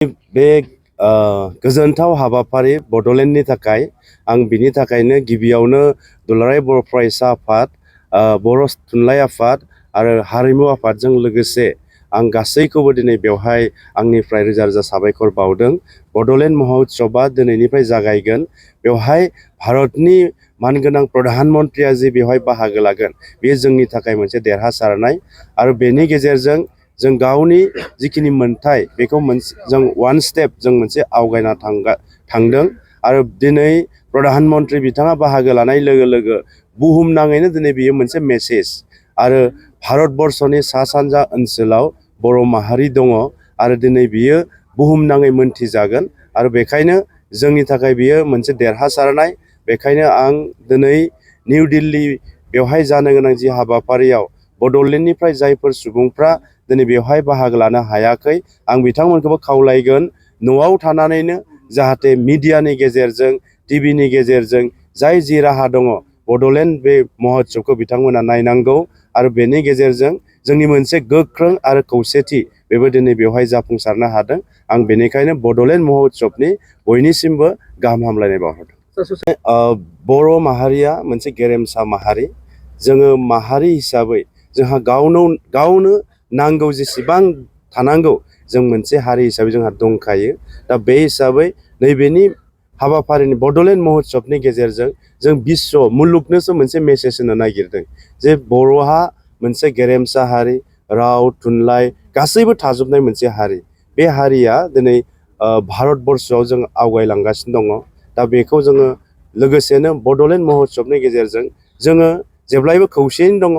बे गोजोनथाव हाबाफारि बड'लेण्डनि थाखाय आं बिनि थाखायनो गिबियावनो दुलाराय बर' फरायसा आफाद, बर' थुनलाइ आफाद आरो हारिमु आफादजों लोगोसे आं गासैखौबो दिनै बेवहाय आंनिफ्राय रोजा रोजा साबायखर बावदों। बड'लेण्ड महोत्सबआ दिनैनिफ्राय जागायगोन। बेवहाय भारतनि मानगोनां प्रधान मन्त्रिया जे बेवहाय बाहागो लागोन, बेयो जोंनि थाखाय मोनसे देरहासारनाय आरो बेनि गेजेरजों जों गावनि जिखिनि मोन्थाय बेखौ जों वान स्टेप जों मोनसे आवगायना थांदों आरो दिनै प्रधान मन्त्रि बिथाङा बाहागो लानाय लोगो लोगो बुहुमनाङैनो दिनै बियो मोनसे मेसेज आरो भारतबर्षनि सा सानजा ओनसोलाव बर' माहारि दङ आरो दिनै बियो बुहुमनाङै मोनथिजागोन आरो बेखायनो जोंनि थाखाय बियो मोनसे देरहासारनाय। बेखायनो आं दिनै निउ दिल्ली बेवहाय जानो गोनां जि हाबाफारियाव बड'लेण्डनिफ्राय जायफोर सुबुंफ्रा दिनै बेवहाय बाहागो लानो हायाखै, आं बिथांमोनखौबो खावलायगोन न'आव थानानैनो जाहाथे मिडियानि गेजेरजों, टिभिनि गेजेरजों जाय जि राहा दङ बड'लेण्ड बे महोत्सबखौ बिथांमोना नायनांगौ आरो बेनि गेजेरजों जोंनि मोनसे गोख्रों आरो खौसेथि बेबो दिनै बेवहाय जाफुंसारनो हादों। आं बेनिखायनो बड'लेण्ड महोत्सबनि बयनिसिमबो गाहाम हामलायनाय बावहरदों। बर' माहारिया मोनसे गेरेमसा माहारि। जोङो माहारि हिसाबै जोंहा गावनो नांगौ जेसेबां थानांगौ जों मोनसे हारि हिसाबै जोंहा दंखायो। दा बे हिसाबै नैबेनि हाबाफारिनि बड'लेण्ड महोत्सबनि गेजेरजों जों बिश्व मुलुगनोसो मोनसे मेसेज होनो नागिरदों जे बर'हा मोनसे गेरेमसा हारि, राव, थुनलाइ गासैबो थाजोबनाय मोनसे हारि। बे हारिया दिनै भारतबर्षआव जों आवगायलांगासिनो दङ। दा बेखौ जोङो लोगोसेनो बड'लेण्ड महोत्सबनि गेजेरजों जोङो जेब्लायबो खौसेयैनो दङ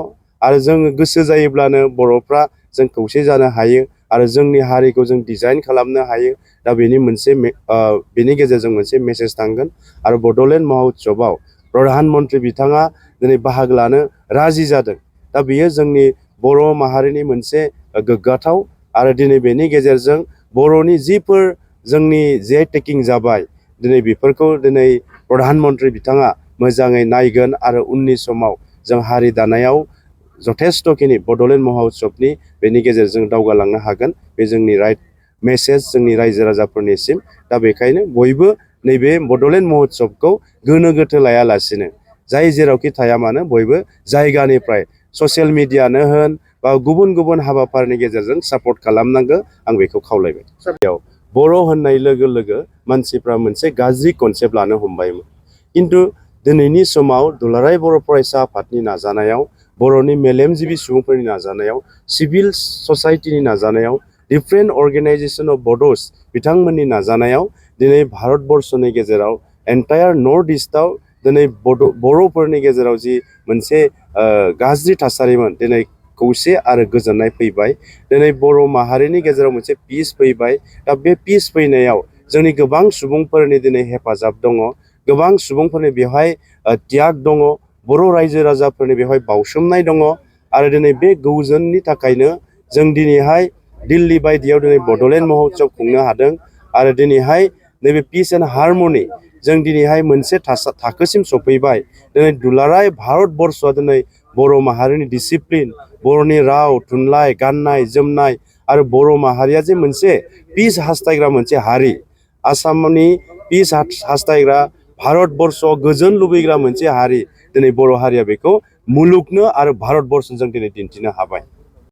आरो जोङो गोसो जायोब्लानो बर'फ्रा जों खौसे जानो हायो आरो जोंनि हारिखौ जों डिजाइन खालामनो हायो। दा बेनि गेजेरजों मोनसे मेसेज थांगोन आरो बड'लेण्ड महोत्सबआव प्रधान मन्त्रि बिथाङा दिनै बाहागो लानो राजि जादों। दा बेयो जोंनि बर' माहारिनि मोनसे गोग्गाथाव आरो दिनै बेनि गेजेरजों बर'नि जिफोर जोंनि जे टेकिं जाबाय दिनै बेफोरखौ दिनै प्रधान मन्त्रि बिथाङा मोजाङै नायगोन आरो उननि समाव जों हारि दानायाव जथेस्थ'खिनि बड'लेण्ड महोत्सबनि बेनि गेजेरजों दावगालांनो हागोन। बे जोंनि राइट मेसेज जोंनि रायजो राजाफोरनिसिम। दा बेखायनो बयबो नैबे बड'लेण्ड महोत्सबखौ गोनो गोथो लायालासिनो जाय जेरावखि थाया मानो बयबो जायगानिफ्राय ससियेल मिडियानो होन बा गुबुन गुबुन हाबाफारिनि गेजेरजों सापर्ट खालामनांगौ, आं बेखौ खावलायबाय। बर' होननाय लोगो लोगो मानसिफ्रा मोनसे गाज्रि कनसेप्ट लानो हमबायमोन। खिन्थु दिनैनि समाव दुलाराय बर' फरायसा आफादनि नाजानायाव, बर'नि मेलेमजिबि सुबुंफोरनि नाजानायाव, सिभिल ससाइटिनि नाजानायाव, डिफरेन्ट अर्गेनाइजेसन अफ बड'स बिथांमोननि नाजानायाव दिनै भारतबर्षनि गेजेराव एन्टायार नर्थ इस्टआव दिनै बर'फोरनि गेजेराव जि मोनसे गाज्रि थासारिमोन दिनै खौसे आरो गोजोननाय फैबाय। दिनै बर' माहारिनि गेजेराव मोनसे पिस फैबाय। दा बे पिस फैनायाव जोंनि गोबां सुबुंफोरनि दिनै हेफाजाब दङ, गोबां सुबुंफोरनि बेवहाय त्याग दङ, बर' रायजो राजाफोरनि बेवहाय बावसोमनाय दङ आरो दिनै बे गोजोननि थाखायनो जों दिनैहाय दिल्ली बायदियाव दिनै बड'लेण्ड महोत्सब खुंनो हादों आरो दिनैहाय नैबे पिस एन्ड हारमनि जों दिनैहाय मोनसे थाखोसिम सफैबाय। दिनै दुलाराय भारतबर्षआ दिनै बर' माहारिनि डिसिप्लिन, बर'नि राव, थुनलाइ, गाननाय जोमनाय आरो बर' माहारिया जे मोनसे पिस हास्थायग्रा मोनसे हारि, आसामनि पिस हास्थायग्रा, भारतबर्षआव गोजोन लुबैग्रा मोनसे हारि, दिनै बर' हारिया बेखौ मुलुगनो आरो भारतबर्षजों दिनै दिन्थिनो हाबाय।